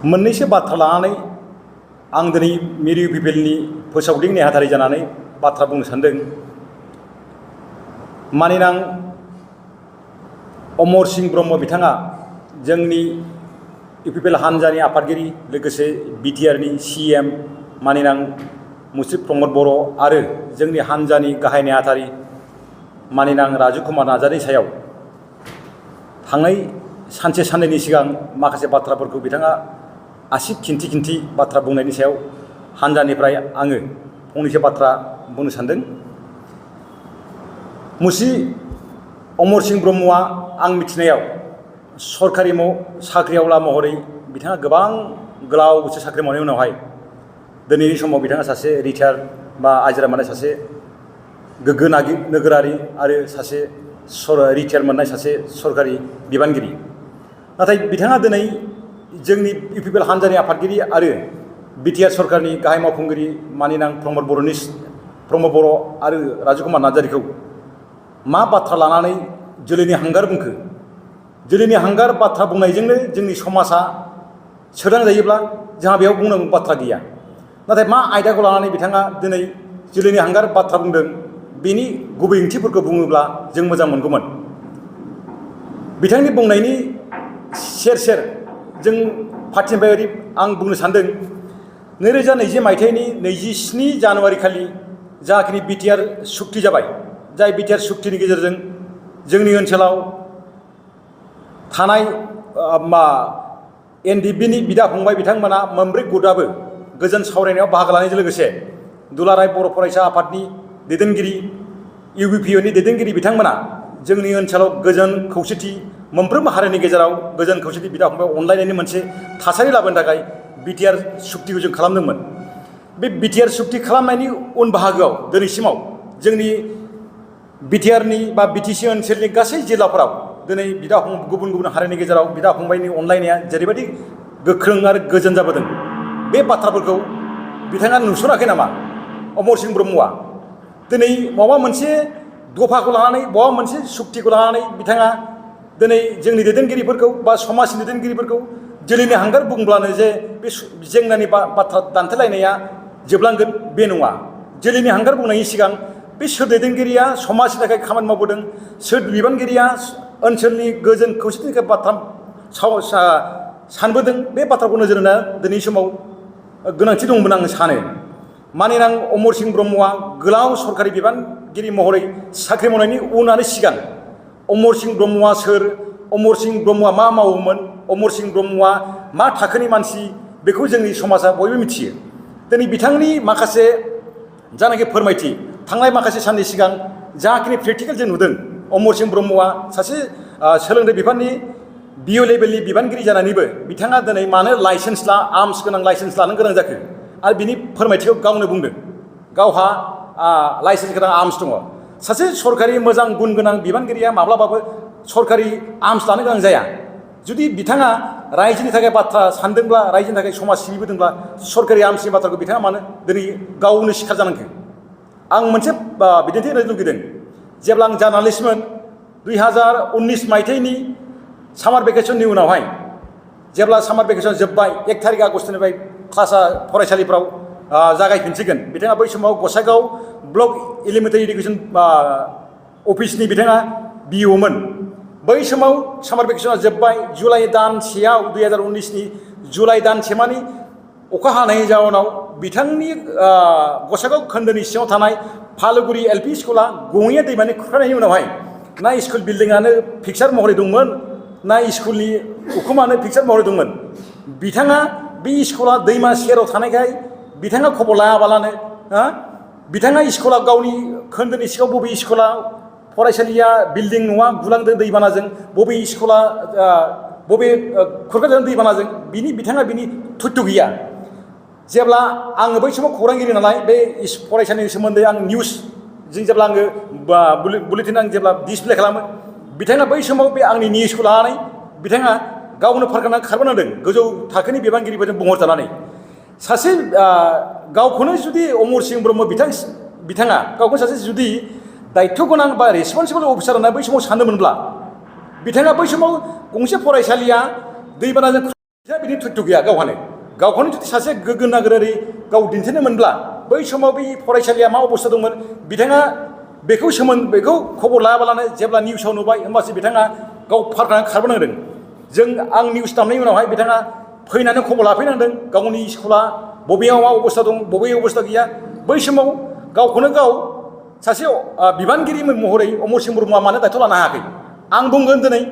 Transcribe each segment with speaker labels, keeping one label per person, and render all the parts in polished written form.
Speaker 1: मोननैसो बाथ्रा लानानै आं दिनै मिरु पिपलनि फोसावदिं नेहाथारि जानानै बाथ्रा बुंनो सानदों। मानिनां अमर सिंह ब्रह्म बिथाङा जोंनि इउपिपिएल हानजानि आफादगिरि लोगोसे बिटिआरनि सिएम मानिनां मुश्रीफ प्रमद बर' आरो जोंनि हानजानि गाहाय नेहाथारि मानिनां राजु कुमार नार्जारिनि सायाव थांनाय सानसे साननैनि सिगां माखासे बाथ्राफोरखौ बिथाङा आसि खिन्थि बाथ्रा बुंनायनि सायाव हानजानिफ्राय आङो फंनैसो बाथ्रा बुंनो सानदों। अमर सिंह ब्रह्मआ आं मिथिनायाव सरकारि साख्रिआवला महरै बिथाङा गोबां गोलाव बोसोर साख्रि मावनायनि उनावहाय दिनैनि समाव बिथाङा सासे रिटायार बा आजिरा मोननाय सासे गोग्गो नोगोरारि आरो सासे रिटायार मोननाय सासे सरकारि बिबानगिरि। नाथाय बिथाङा दिनै जोंनि इउपिपिएल हानजानि आफादगिरि आरो बिटिआर सरकारनि गाहाय मावफुंगिरि मानिनां प्रमद बर' आरो राजु कुमार नार्जारिखौ मा बाथ्रा लानानै जोलैनि हांगार बुंखो? जोलैनि हांगार बाथ्रा बुंनायजोंनो जोंनि समाजा सोदांजायोब्ला जोंहा बेयाव बुंनांगौ बाथ्रा गैया। नाथाय मा आयदाखौ लानानै बिथाङा दिनै जोलैनि हांगार बाथ्रा बुंदों बेनि गुबै ओंथिफोरखौ बुङोब्ला जों मोजां मोनगौमोन। बिथांनि बुंनायनि सेर जों पार्टिनिफ्राय आं बुंनो सानदों 2020 मायथाइनि 27 जानुवारि खालि जाखिनि बिटिआर सुक्ति जाबाय, जाय बिटिआर सुक्तिनि गेजेरजों जोंनि ओनसोलाव थानाय एनडिएफबिनि बिदा फंबाय बिथांमोना मोनब्रै गुटआबो गोजोन सावरायनायाव बाहागो लानायजों लोगोसे दुलाराय बर' फरायसा आफादनि दैदेनगिरि इउबिपिअनि दैदेनगिरि बिथांमोना जोंनि ओनसोलाव गोजोन खौसेथि मोनफ्रोमबो हारिनि गेजेराव गोजोन खौसेथि बिदा फंबाय अनलायनायनि मोनसे थासारि लाबोनो थाखाय बिटिआर सुक्तिखौ जों खालामदोंमोन। बे बिटिआर सुक्ति खालामनायनि उन बाहागोआव दिनैसिमाव जोंनि बिटिआरनि बा बिटिसि ओनसोलनि गासै जिल्लाफोराव दिनै गुबुन हारिनि गेजेराव बिदा फंबायनि अनलायनाया जेरैबायदि गोख्रों आरो गोजोन जाबोदों, बे बाथ्राफोरखौ बिथाङा नुसनाखै नामा अमर सिंह ब्रह्मआ? दिनै माबा मोनसे दफाखौ लानानै माबा मोनसे सुक्तिखौ लानानै बिथाङा दिनै जोंनि दैदेनगिरिफोरखौ बा समाजनि दैदेनगिरिफोरखौ जोलैनि हांगार बुंब्लानो जे बे जेंनानि बाथ्रा दान्थेलायनाया जोबलांगोन बे नङा। जोलैनि हांगार बुंनायनि सिगां बे सोर दैदेनगिरिया समाजनि थाखाय खामानि मावबोदों, सोर बिबानगिरिया ओनसोलनि गोजोन खौसेथिनि थाखाय बाथ्रा सानबोदों, बे बाथ्राखौ नोजोर होना दिनैनि समाव गोनांथि दंमोन आं सानो। मानिनां अमर सिंह ब्रह्मआ गोलाव सरकारि बिबानगिरि महरै साख्रि मावनायनि उन आरो सिगां अमर सिंह ब्रह्मआ सोर, अमर सिंह ब्रह्मआ मा मावोमोन, अमर सिंह ब्रह्मआ मा थाखोनि मानसि, बेखौ जोंनि समाजा बयबो मिथियो। दिनै बिथांनि माखासे जानाखि फोरमायथि थांनाय माखासे साननि सिगां जाखिनि प्रेक्टिकेल जों नुदों, अमर सिंह ब्रह्मआ सासे सोलोंथाइ बिफाननि बिअ लेभेलनि बिबानगिरि जानानैबो बिथाङा दिनै मानो आर्मस गोनां लाइसेन्स लानो गोनां जाखो आरो बिनि फोरमायथिखौ गावनो बुंदों। गावहा लाइसेन्स गोनां आर्मस दङ। सासे सरकारि मोजां गुन गोनां बिबानगिरिया माब्लाबाबो सरकारि आर्मस लानो गोनां जाया। जुदि बिथाङा रायजोनि थाखाय बाथ्रा सानदोंब्ला, रायजोनि थाखाय समाज सिबिबोदोंब्ला सरकारि आर्मसनि बाथ्राखौ बिथाङा मानो दिनै गावनो सिखार जानांगौ? आं मोनसे बिदिन्थि होनो लुगैदों। जेब्ला आं जार्नालिस्टमोन 2019 मायथाइनि सामार भेकेसननि उनावहाय, जेब्ला सामार भेकेसन जोब्बाय 1 थारिख आगस्टनिफ्राय क्लासा फरायसालिफ्राव जागायफिनसिगोन, बिथाङा बै समाव गसाइगाव ब्लक एलिमेन्टारि इडुकेसन अफिसनि बिथाङा बिअमोन। बै समाव सामार भेकेसना जोब्बाय, जुलाइ दानसेयाव 2019नि जुलाइ दानसेमानि अखा हानायनि जाउनाव बिथांनि गसाइगाव खोन्दोनि सिङाव थानाय फालोगुरि एलपि स्कुला गङिया दैमानि खुरखानायनि उनावहाय ना स्कुल बिल्डिंआनो पिकचार महरै दंमोन, ना स्कुलनि उखुमानो पिकचार महरै दंमोन। बिथाङा बे स्कुला दैमा सेराव थानायखाय बिथाङा खबर लायाबालानो बिथाङा स्कुला गावनि खोन्दोनि सिङाव बबे स्कुला फरायसालिया बिल्डिं नङा गुलांदों दैबानाजों, बबे स्कुला बबे खुरखाजादों दैबानाजों, बिथाङा बिनि थयथ' गैया। जेब्ला आङो बै समाव खौरांगिरि नालाय, बे फरायसालिनि सोमोन्दै आं निउसजों जेब्ला आङो बुलेटिन आं जेब्ला डिसप्ले खालामो, बिथाङा बै समाव बे आंनि निउसखौ लानानै बिथाङा गावनो खारबोनांदों गोजौ थाखोनि बिबानगिरिफोरजों बुंहरजानानै। सासे गावखौनो जुदि अमर सिंह ब्रह्म बिथाङा गावखौनो सासे जुदि दायित्व गोनां बा रेसपन्सिबल अफिसार होनना बै समाव सानदोंमोनब्ला, बिथाङा बै समाव गंसे फरायसालिया दैबानाजों दा बिनि थयथ' गैया गावखौनो जुदि सासे गोग्गो नागरिक गाव दिन्थिनो मोनब्ला बै समाव बै फरायसालिया मा अबस्था दंमोन बिथाङा बेखौ खबर लायाबालानो जेब्ला निउसाव नुबाय होमबासो बिथाङा गाव फारनानै खारबोनांदों आं निउस दामनायनि उनावहाय बिथाङा फैनानै खबर लाफैनांदों गावनि स्कुला बबेयाव मा अबस्था दं बबे अबस्था गैया बै समाव गावखौनो गाव सासे बिबानगिरि महरै अमर सिंह ब्रह्मआ मानो दायथ' लानो हायाखै आं बुंगोन दिनै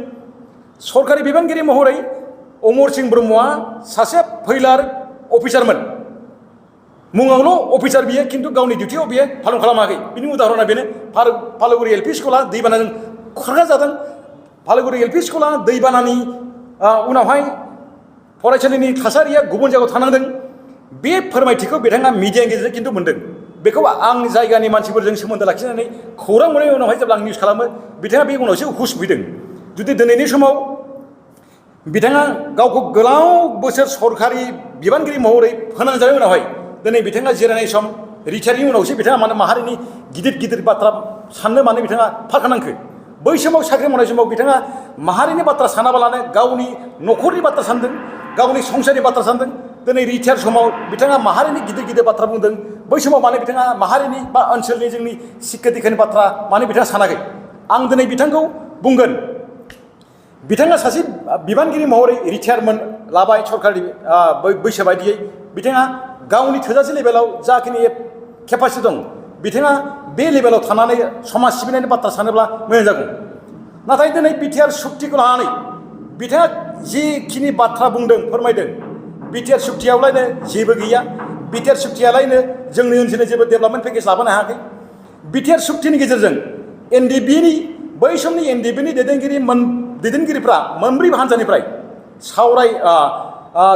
Speaker 1: सरकारि बिबानगिरि महरै अमर सिंह ब्रह्मआ सासे फैलार अफिसारमोन मुङावल' अफिसार बियो खिन्थु गावनि डिउटियाव बियो पालन खालामाखै बिनि उदाहरना बेनो फालोगुरि एलपि स्कुला दैबानाजों खुरखा जादों फालोगुरि एलपि स्कुला दैबानानि उनावहाय फरायसालिनि थासारिया गुबुन जायगायाव थानांदों बे फोरमायथिखौ बिथाङा मिडियानि गेजेरजों खिन्थु मोन्दों बेखौ आं जायगानि मानसिफोरजों सोमोन्दो लाखिनानै खौरां मोननायनि उनावहाय जेब्ला आं निउस खालामो बिथाङा बे उनावसो हुस फैदों जुदि दिनैनि समाव बिथाङा गावखौ गोलाव बोसोर सरकारि बिबानगिरि महरै फोनांजानायनि उनावहाय दिनै बिथाङा जिरायनाय सम रिटायारनि उनावसो बिथाङा मानो माहारिनि गिदिर बाथ्रा साननो मानो बिथाङा फारखानांखो बै समाव साख्रि मावनाय समाव बिथाङा माहारिनि बाथ्रा सानाबालानो गावनि न'खरनि बाथ्रा सानदों गावनि संसारनि बाथ्रा सानदों दिनै रिटायार समाव बिथाङा माहारिनि गिदिर बाथ्रा बुंदों बै समाव मानो बिथाङा माहारिनि बा ओनसोलनि जोंनि सिक्खा दिक्षानि बाथ्रा मानो बिथाङा सानाखै आं दिनै बिथांखौ बुंगोन बिथाङा सासे बिबानगिरि महरै रिटायारमेन्ट लाबाय सरकारि बैसो बायदियै बिथाङा गावनि थोजासे लेभेलाव जाखिनि केपासिटि दं बिथाङा बे लेभेलाव थानानै समाज सिबिनायनि बाथ्रा सानोब्ला मोजां जागौ नाथाय दिनै बिटिआर सुक्तिखौ लानानै बिथाङा जिखिनि बाथ्रा बुंदों फोरमायदों बिटिआर सुक्तियावलायनो जेबो गैया बिटिआर सुक्तियालायनो जोंनि ओनसोलनि जेबो डेभेलपमेन्ट पेकेज लाबोनो हायाखै बिटिआर सुक्तिनि गेजेरजों एनडिबिनि बै समनि एनडिबिनि दैदेनगिरिफ्रा मोनब्रै हान्जानिफ्राय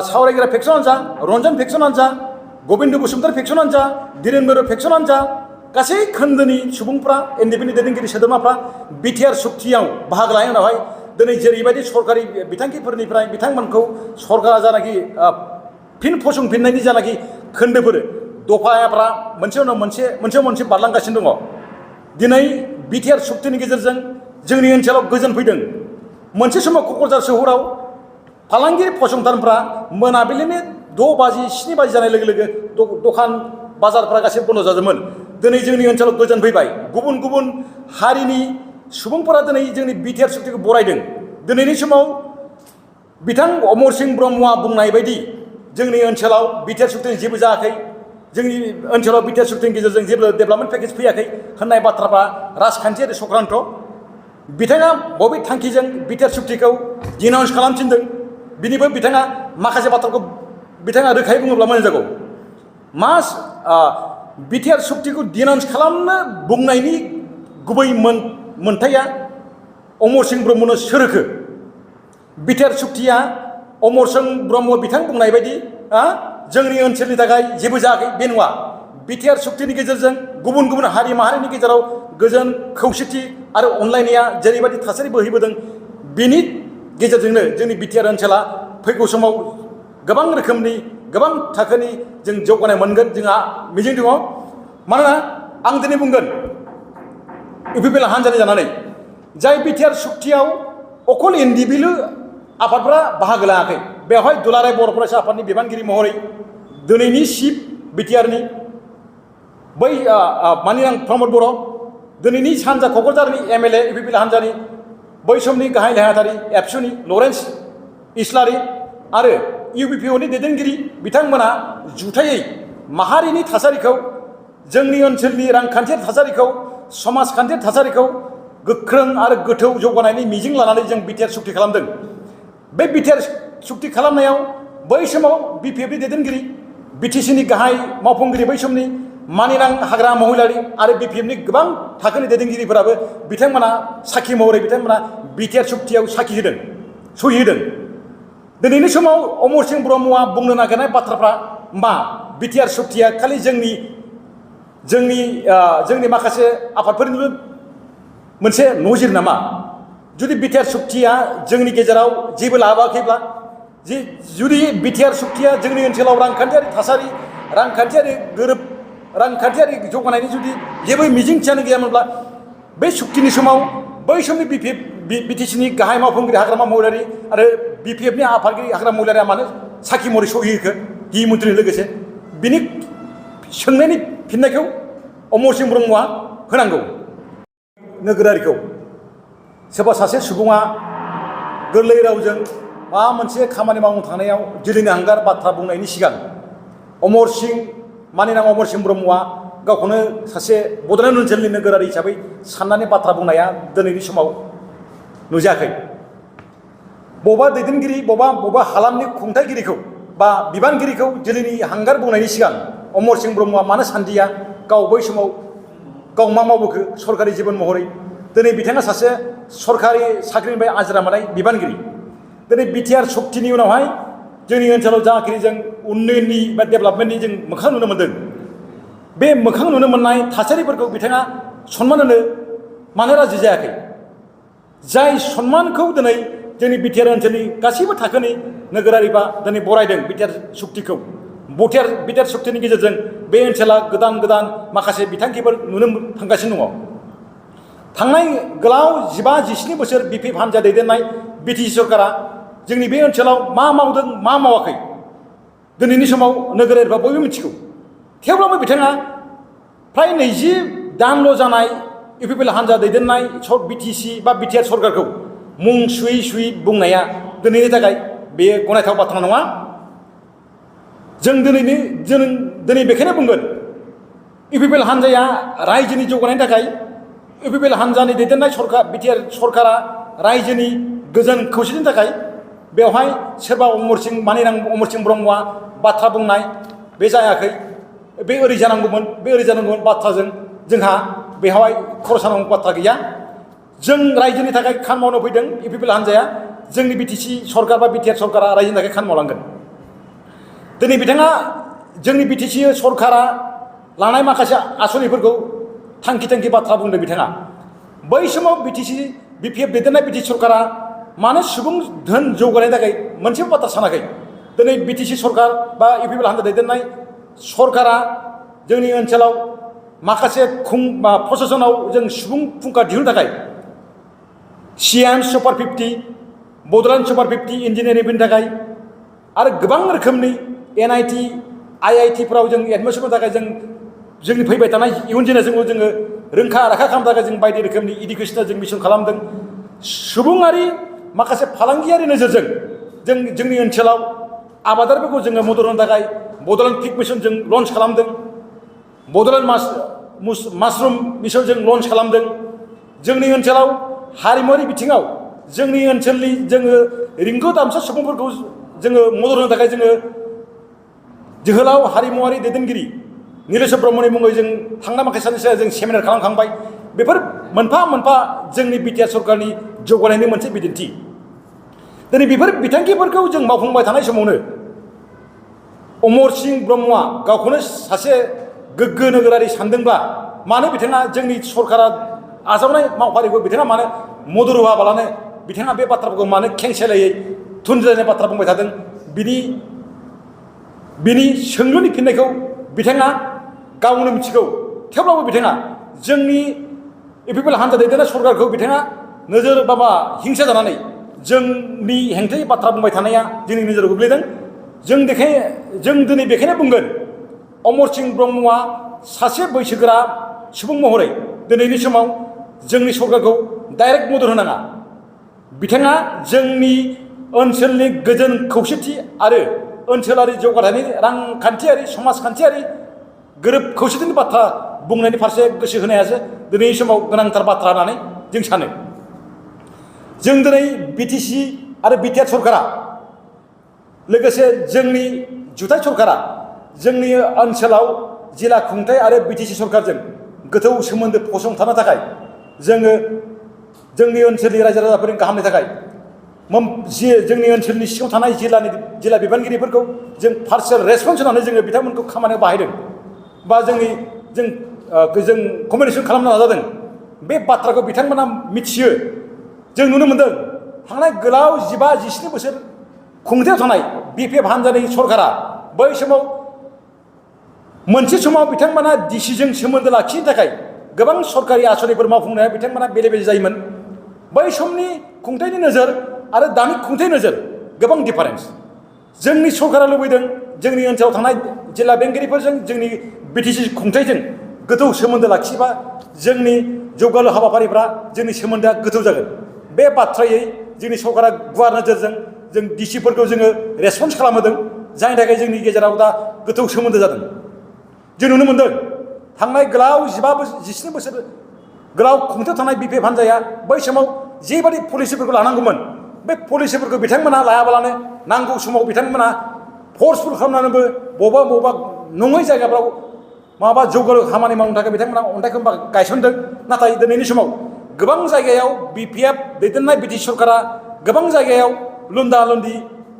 Speaker 1: सावरायग्रा फेक्सनानो जा रन्जन फेक्सनानो जा गबिन्द बसुमतारी फेक्सनानो जा धीरेन बर' फेक्सनानो जा गासै खोन्दोनि सुबुंफ्रा एनडिबिनि दैदेनगिरि सोद्रोमाफ्रा बिटिआर सुक्तियाव बाहागो लानायनि उनावहाय दिनै जेरैबायदि सरकारि बिथांखिफोरनिफ्राय बिथांमोनखौ सरकारा जानाखि फिन फसंफिननायनि जानाखि खोन्दोफोर दफाफ्रा मोनसे उनाव मोनसे बारलांगासिनो दङ दिनै बिटिआर सुक्तिनि गेजेरजों जोंनि ओनसोलाव गोजोन फैदों मोनसे समाव क'क्राझार सोहोराव फालांगिरि फसंथानफ्रा मोनाबिलिनि 6 बाजि 7 बाजि जानाय लोगो लोगो दखान बाजारफ्रा गासैबो बन्द' जादोंमोन दिनै जोंनि ओनसोलाव गोजोन फैबाय गुबुन हारिनि सुबुंफोरा दिनै जोंनि बिटिआर सुक्तिखौ बरायदों दिनैनि समाव बिथां अमर सिंह ब्रह्मआ बुंनाय बायदि जोंनि ओनसोलाव बिटिआर सुक्तिनि जेबो जायाखै जोंनि ओनसोलाव बिटिआर सुक्तिनि गेजेरजों जेबो डेभेलपमेन्ट पेकेज फैयाखै होननाय बाथ्राफ्रा राजखान्थियारि चक्रान्त बिथाङा बबे थांखिजों बिटिआर सुक्तिखौ डिनाउन्स खालामफिनदों बिनिबो बिथाङा माखासे बाथ्राखौ बिथाङा रोखायै बुङोब्ला मोजां जागौ बिटिआर सुक्तिखौ डिनाउन्स खालामनो बुंनायनि गुबै मोन्थाया अमर सिंह ब्रह्मनो सोर होखो बिटिआर सुक्तिया अमर सिंह ब्रह्म बिथां बुंनाय बायदि जोंनि ओनसोलनि थाखाय जेबो जायाखै बे नङा बिटिआर सुक्तिनि गेजेरजों गुबुन हारि माहारिनि गेजेराव गोजोन खौसेथि आरो अनलायनाया जेरैबायदि थासारि बोहैबोदों बेनि गेजेरजोंनो जोंनि बिटिआर ओनसोला फैगौ समाव गोबां रोखोमनि गोबां थाखोनि जों जौगानाय मोनगोन जोंहा मिजिं दङ मानोना आं दिनै बुंगोन इउपिपिएल हान्जानि जानानै जाय बिटिआर सुक्तियाव अकल एनडिबिल आफादफ्रा बाहागो लायाखै बेवहाय दुलाराय बर' फरायसा आफादनि बिबानगिरि महरै दिनैनि चिफ बिटिआरनि बै मानिनां प्रमद बर' दिनैनि सानजा क'क्राझारनि एमएलए इउपिपिएल हान्जानि बै समनि गाहाय नेहाथारि एबसुनि लरेन्स इस्लारि आरो इउपिपिअनि दैदेनगिरि बिथांमोना जुथायै माहारिनि थासारिखौ जोंनि ओनसोलनि रांखान्थियारि थासारिखौ समाजखान्थियारि थासारिखौ गोख्रों आरो गोथौ जौगानायनि मिजिं लानानै जों बिटिआर सुक्ति खालामदों बे बिटिआर सुक्ति खालामनायाव बै समाव बिपिएफनि दैदेनगिरि बिटिसिनि गाहाय मावफुंगिरि बै समनि मानिनां हाग्रामा महिलारि आरो बिपिएफनि गोबां थाखोनि दैदेनगिरिफोराबो बिथांमोना साखि महरै बिथांमोना बिटिआर सुक्तियाव साखि होदों सहि होदों दिनैनि समाव अमर सिंह ब्रह्मआ बुंनो नागिरनाय बाथ्राफ्रा मा बिटिआर सुक्तिया खालि जोंनि माखासे आफादफोरनिल' मोनसे नजिर नामा जुदि बिटिआर सुक्तिया जोंनि गेजेराव जेबो लाबोआखैब्ला जुदि बिटिआर सुक्तिया जोंनि ओनसोलाव रांखान्थियारि थासारि रांखान्थियारि जौगानायनि जुदि जेबो मिजिंथियानो गैयामोनब्ला बे सुक्तिनि समाव बै समनि बिटिसिनि गाहाय मावफुंगिरि हाग्रामा महिलारि आरो BPFनि आफादगिरि हाग्रामा महिलारिया मानो साखि महरै सहिहोखो गिबि मन्थ्रिजों लोगोसे बिनि सोंनायनि फिननायखौ अमर सिंह ब्रह्मआ होनांगौ। नोगोरारिखौ सोरबा सासे सुबुङा गोरलै रावजों माबा मोनसे खामानि मावनो थांनायाव जोलैनि हांगार बाथ्रा बुंनायनि सिगां मानिनां अमर सिंह ब्रह्मआ गावखौनो सासे बड'लेण्ड ओनसोलनि नोगोरारि हिसाबै साननानै बाथ्रा बुंनाया दिनैनि समाव नुजायाखै। बबेबा दैदेनगिरि बबेबा हालामनि खुंथायगिरिखौ बा बिबानगिरिखौ जोलैनि हांगार बुंनायनि सिगां अमर सिंह ब्रह्मआ मानो सानदिया गाव बै समाव गाव मा मावबोखो सरकारि जीबन महरै। दिनै बिथाङा सासे सरकारि साख्रिनिफ्राय आजिरा मोननाय बिबानगिरि। दिनै बिटिआर सक्तिनि उनावहाय जोंनि ओनसोलाव जाखिनि जों उन्नयननि बा डेभेलपमेन्टनि जों मोखां नुनो मोन्दों, बे मोखां नुनो मोननाय थासारिफोरखौ बिथाङा सनमान होनो मानो राजि जायाखै? जाय सनमानखौ दिनै जोंनि बिटिआर ओनसोलनि गासैबो थाखोनि नोगोरारिफ्रा दिनै बरायदों बिटिआर सक्तिखौ। बिटिआर सक्तिनि गेजेरजों बे ओनसोला गोदान माखासे बिथांखिफोर नुनो थांगासिनो दङ। थांनाय गोलाव 15-17 बोसोर BPF हान्जा दैदेननाय बिटिसि सरकारा जोंनि बे ओनसोलाव मा मावदों मा मावाखै दिनैनि समाव नोगोरारिफ्रा बयबो मिथिगौ। थेवब्लाबो बिथाङा फ्राय 20 दानल' जानाय UPPL हान्जा दैदेननाय बिटिसि बा बिटिआर सरकारखौ मुं सुयै बुंनाया दिनैनि थाखाय बेयो गनायथाव बाथ्रा नङा। जों दिनै बेखायनो बुंगोन UPPL हान्जाया रायजोनि जौगानायनि थाखाय UPPL हान्जानि दैदेननाय बिटिआर सरकारा रायजोनि गोजोन खौसेथिनि थाखाय बेवहाय सोरबा मानिनां अमर सिंह ब्रह्मआ बाथ्रा बुंनाय बे जायाखै। बे ओरै जानांगौमोन बाथ्राजों जोंहा बेवहाय खर' सानांगौ बाथ्रा गैया। जों रायजोनि थाखाय खामानि मावनो फैदों। UPPL हान्जाया जोंनि बिटिसि सरकार बा बिटिआर सरकारा रायजोनि थाखाय खामानि मावलांगोन। दिनै बिथाङा जोंनि बिटिसि सरकारा लानाय माखासे आसनिफोरखौ थांखि बाथ्रा बुंदों बिथाङा। बै समाव BPF दैदेननाय बिटिसि सरकारा मानो सुबुं धोन जौगानायनि थाखाय मोनसेबो बाथ्रा सानाखै? दिनै बिटिसि सरकार बा UPPL हान्जा दैदेननाय सरकारा जोंनि ओनसोलाव माखासे प्रशासनाव जों सुबुं फुंखा दिहुननो थाखाय CIM सुपार 50, बड'लेण्ड सुपार 50 इन्जिनियारिंनि थाखाय आरो गोबां रोखोमनि NIT, IITफ्राव जों एडमिसन होनो थाखाय जोंनि फैबाय थानाय इयुन जेनेरेसनखौ जोङो रोंखा राखा खालामनो थाखाय जों बायदि रोखोमनि इडुकेसनाव जों मिसन खालामदों। सुबुङारि माखासे फालांगियारि नोजोरजों जोंनि ओनसोलाव आबादारिफोरखौ जोङो मदद होनो थाखाय बड'लेण्ड पिग मिसन जों लन्च खालामदों। बड'लेण्ड मासरुम मिसन जों लन्च खालामदों। जोंनि ओनसोलाव हारिमुवारि बिथिङाव जोंनि ओनसोलनि जोङो रिंगु दामसा सुबुंफोरखौ जोङो मदद होनो थाखाय जोङो जोहोलाव हारिमुवारि दैदेनगिरि नीलेश्वर ब्रह्मनि मुङै जों थांनाय माखासे साननि सिगां जों सेमिनार खालामखांबाय। बेफोर मोनफा जोंनि बिटिआर सरकारनि जौगानायनि मोनसे बिदिन्थि। दिनै बेफोर बिथांखिफोरखौ जों मावफुंबाय थानाय समावनो अमर सिंह ब्रह्मआ गावखौनो सासे गोग्गो नोगोरारि सानदोंब्ला मानो बिथाङा जोंनि सरकारा आजावनाय मावफारिखौ बिथाङा मानो मदद होआबालानो बिथाङा बे बाथ्राफोरखौ मानो खेंसालियायै थुनज्लायनाय बाथ्रा बुंबाय थादों? बिनि सोंलुनि फिननायखौ बिथाङा गावनो मिथिगौ। थेवब्लाबो बिथाङा जोंनि UPPL हान्जा दैदेननाय सरकारखौ बिथाङा नोजोर हिंसा जानानै जोंनि हेंथायै बाथ्रा बुंबाय थानाया जोंनि नोजोराव गोग्लैदों। जों दिनै बेखायनो बुंगोन अमर सिंह ब्रह्मआ सासे बैसोगोरा सुबुं महरै दिनैनि समाव जोंनि सरकारखौ डाइरेक्ट मदद होनाङा। बिथाङा जोंनि ओनसोलनि गोजोन खौसेथि आरो ओनसोलारि जौगाथायनि रांखान्थियारि समाजखान्थियारि गोरोब खौसेथिनि बाथ्रा बुंनायनि फारसे गोसो होनायासो दिनैनि समाव गोनांथार बाथ्रा होननानै जों सानो। जों दिनै बिटिसि आरो बिटिआर सरकारा लोगोसे जोंनि जुथाइ सरकारा जोंनि ओनसोलाव जिल्ला खुंथाय आरो बिटिसि सरकारजों गोथौ सोमोन्दो फसंथानो थाखाय जोङो जोंनि ओनसोलनि रायजो राजाफोरनि गाहामनि थाखाय जोंनि ओनसोलनि सिङाव थानाय जिल्ला बिबानगिरिफोरखौ जों पार्सनेल रेसपन्स होनानै जोङो बिथांमोनखौ खामानियाव बाहायदों बा जों कमिउनिकेसन खालामनो नाजादों। बे बाथ्राखौ बिथांमोना मिथियो। जों नुनो मोन्दों थांनाय गोलाव 15-17 बोसोर खुंथायाव थानाय BPF हान्जानि सरकारा बै समाव मोनसे समाव बिथांमोना डिसिजों सोमोन्दो लाखिनो थाखाय गोबां सरकारि आसनिफोर मावफुंनाया बिथांमोना बेले बेजे जायोमोन। बै समनि खुंथायनि नोजोर आरो दानि खुंथाय नोजोर गोबां डिफारेन्स। जोंनि सरकारा लुबैदों जोंनि ओनसोलाव थानाय जिल्ला बेंगिरिफोरजों जोंनि बिटिसि खुंथायजों गोथौ सोमोन्दो लाखिबा जोंनि जौगालु हाबाफारिफ्रा जोंनि सोमोन्दोआ गोथौ जागोन। बे बाथ्रायै जोंनि सरकारा गुवार नोजोरजों जों डिसिफोरखौ जोङो रेसपन्स खालामहोदों, जायनि थाखाय जोंनि गेजेराव दा गोथौ सोमोन्दो जादों। जों नुनो मोन्दों थांनाय गोलाव 17 बोसोर गोलाव खुंथायाव थानाय बिपिएफ हान्जाया बै समाव जेबादि पलिसिफोरखौ लानांगौमोन बे पलिसिफोरखौ बिथांमोना लायाबालानो नांगौ समाव बिथांमोना फर्सफुल खालामनानैबो बबेबा नङै जायगाफ्राव माबा जौगालु खामानि मावनो थाखाय बिथांमोना अन्थाइखौ गायसनदों। नाथाय दिनैनि समाव गोबां जायगायाव बिपिएफ दैदेननाय बिटिसि सरकारा गोबां जायगायाव लुन्दा लुन्दि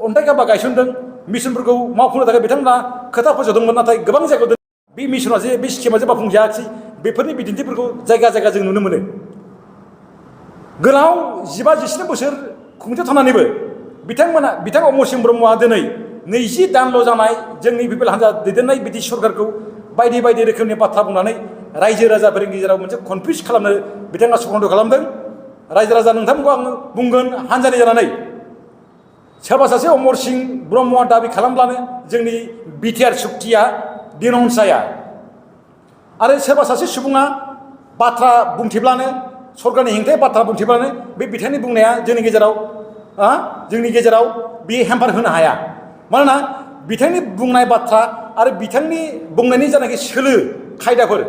Speaker 1: अन्थाइ खाम्फा गायसनदों। मिशनफोरखौ मावफुंनो थाखाय बिथांमोना खोथा फोसावदोंमोन, नाथाय गोबां जायगायाव बे मिशना जे बे स्किमा जे मावफुंजायाखिसै बेफोरनि बिदिन्थिफोरखौ जायगा जों नुनो मोनो। गोलाव 17 बोसोर खुंथायाव थानानैबो बिथां अमरसिं ब्रह्मआ दिनै 20 दानल' जानाय जोंनि पिपल हान्जा दैदेननाय बिटिसि सरकारखौ बायदि रोखोमनि बाथ्रा बुंनानै रायजो राजाफोरनि गेजेराव मोनसे कनफ्युज खालामनो बिथाङा सखन्द खालामदों। रायजो राजा नोंथांमोनखौ आङो बुंगोन, हान्जानि जानानै सोरबा सासे अमरसिं ब्रह्मआ दाबि खालामब्लानो जोंनि बिटिआर सुक्तिया डिनाउन्स जाया, आरो सोरबा सासे सुबुङा बाथ्रा बुंथिब्लानो सरकारनि हेंथायै बाथ्रा बुंथिब्लानो बे बिथांनि बुंनाया जोंनि गेजेराव बे हेम्पार होनो हाया। मानोना बिथांनि बुंनाय बाथ्रा आरो बिथांनि बुंनायनि जानाखि सोलो खायदाफोर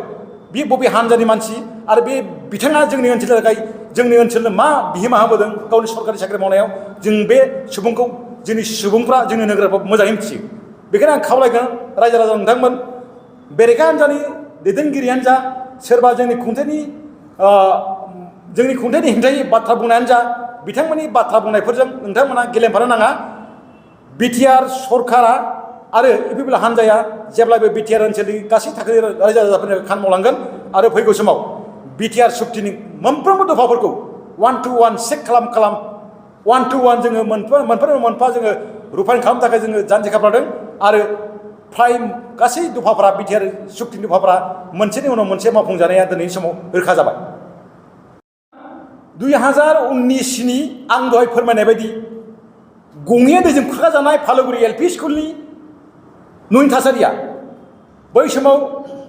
Speaker 1: बे बबे हान्जानि मानसि आरो बे बिथाङा जोंनि ओनसोलनि थाखाय जोंनि ओनसोलनो मा बिहोमा होबोदों गावनि सरकारि साख्रि मावनायाव, जों बे सुबुंखौ जोंनि सुबुंफ्रा जोंनि नोगोराव मोजाङै मिथियो। बेखायनो आं खावलायगोन रायजो राजा नोंथांमोन, बेरेखा हान्जानि दैदेनगिरियानो जा, सोरबा जोंनि खुंथायनि हेंथायै बाथ्रा बुंनायानो जा, बिथांमोननि बाथ्रा बुंनायफोरजों नोंथांमोना गेलेमफानो नाङा। बिटिआर सरकारा आरो इउपिपिएल हान्जाया जेब्लाबो बिटिआर ओनसोलनि गासै थाखोनि रायजो राजाफोरनि खामानि मावलांगोन आरो फैगौ समाव बिटिआर सुक्तिनि मोनफ्रोमबो दफाफोरखौ 1 to 1 चेक खालाम 1 to 1 जोङो मोनफा जोङो रुफाइन खालामनो थाखाय जोङो जानजि खाफ्रादों, आरो फ्राय गासै दफाफ्रा बिटिआर सुक्तिनि दफाफ्रा मोनसेनि उनाव मोनसे मावफुंजानाया दिनैनि समाव रोखा जाबाय। 2019नि आं दहाय फोरमायनाय बायदि गंनै दैजों खुरखाजानाय फालोगुरि एलपि स्कुलनि न'नि थासारिया बै समाव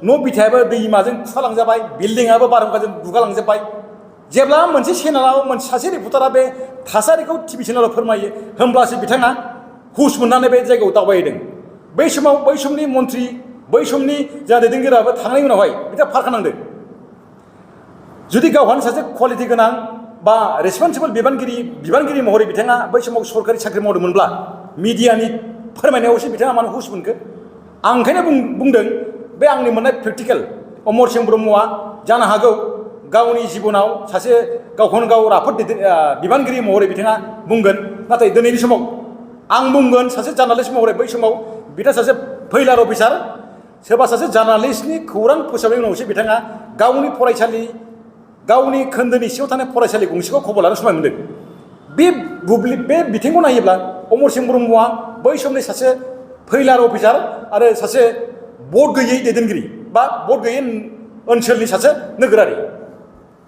Speaker 1: न' बिथायाबो दैमाजों खुरखालांजाबाय, बिल्डिंआबो बारहुंखाजों गुगालांजोब्बाय। जेब्ला मोनसे चेनेलाव सासे रिपर्टारा बे थासारिखौ टिभि चेनेलाव फोरमायो, होमब्लासो बिथाङा हुस मोननानै बे जायगायाव दावबायहैदों। बै समनि मन्थ्रि, बै समनि जोंहा दैदेनगिरियाबो थांनायनि उनावहाय बिथाङा फारखानांदों। जुदि गावहानो सासे क्वालिटि गोनां बा रेसपन्सिबल बिबानगिरि महरै बिथाङा बै समाव सरकारि साख्रि मावदोंमोनब्ला मिडियानि फोरमायनायावसो बिथाङा मानो हुस मोनखो? आं ओंखायनो बुंदों, बे आंनि मोननाय प्रेक्टिकेल अमरसिं ब्रह्मआ जानो हागौ गावनि जिबनाव सासे गावखौनो गाव राफोद बिबानगिरि महरै बिथाङा बुंगोन, नाथाय दिनैनि समाव आं बुंगोन सासे जार्नालिस्ट महरै बै समाव बिथाङा सासे फैलार अफिसार, सोरबा सासे जार्नालिस्टनि खौरां फोसावनायनि उनावसो बिथाङा गावनि खोन्दोनि सिङाव थानाय फरायसालि गंसेखौ खबर लानो समाय मोन्दों। बे बिथिंखौ नायोब्ला अमरसिं ब्रह्मआ बै समनि सासे फैलार अफिसार आरो सासे भट गैयै दैदेनगिरि बा भट गैयै ओनसोलनि सासे नोगोरारि।